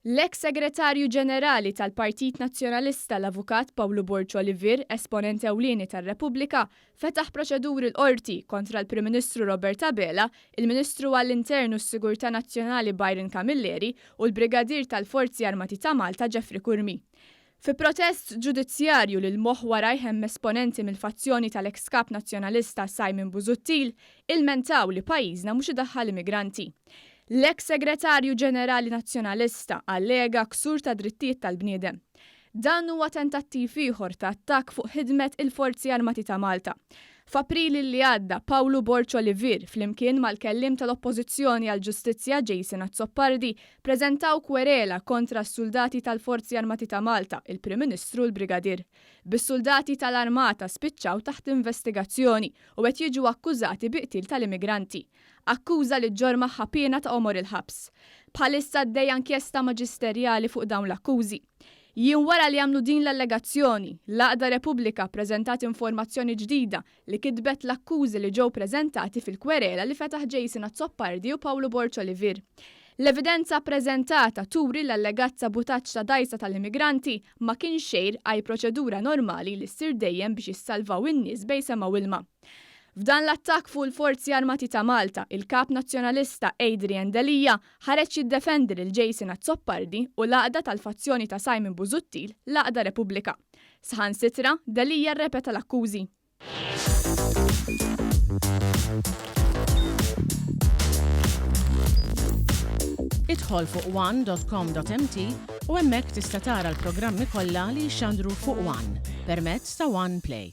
L-eks Segretarju Ġenerali tal-Partit Nazzjonalista l-Avukat Pawlu Borg Olivier, esponent ewlieni ta' Repubblika, fetaħ proċeduri l-Qorti kontra l-Prim Ministru Robert Abela, il-Ministru għall-Intern u s-Sigurtà Nazzjonali Byron Camilleri u l-Brigadier tal-Forzi Armati ta' Malta Jeffrey Curmi. Fi protest ġudizzjarju li l-moħħ warajh hemm esponenti mill-fazzjoni tal-eks Kap Nazzjonalista Simon Busuttil ilmentaw li pajjiżna mhux idaħħal immigranti. L-eks Segretarju Ġenerali Nazzjonalista allega ksur ta' drittijiet tal-bniedem. Dan huwa tentattiv ieħor ta' attakk fuq ħidmet il-Forzi Armati ta' Malta. F'April li għadda, Pawlu Borg Olivier, flimkien mal-kelliem tal-Oppożizzjoni għall-Ġustizzja Jason Azzopardi, Preżentaw kwerela kontra s-suldati tal-Forzi Armati ta' Malta, il-Prim Ministru u l-Brigadier. Bis-suldati tal-Armata spiċċaw taħt investigazzjoni u qed jiġu akkużati bi qtil tal-immigranti. Akkuża li ġġorr magħha piena ta' għomor il-ħabs. Bħalissa għaddejja inkjesta maġisterjali fuq dawn l-akkużi. Jiem wara li għamlu din l-allegazzjoni, l-għaqda Repubblika ppreżentat informazzjoni ġdida li kitbet l-akkużi li ġew preżentati fil-kwerela li fetaħ Jason Azzopardi u Pawlu Borg Olivier. L-evidenza ppreżentata turi l-allegat sabutaġġ ta' dgħajsa tal-immigranti ma kienx xejn għajr proċedura normali li ssir dejjem biex jissalvaw in-nies bejn sema u ilma. F'dan l-attakk fuq il-Forzi Armati ta' Malta, il-Kap Nazzjonalista Adrian Delia ħareġ jiddefendi lil Jason Azzopardi u l-għaqda tal-fazzjoni ta' Simon Busuttil, l-Għaqda Repubblika. Saħansitra, Delia rrepeta l-akkużi. Idħol fuq one.com.mt u hemmhekk tista' tara l-programmi kollha li jixxandru fuq One permezz ta' One Play.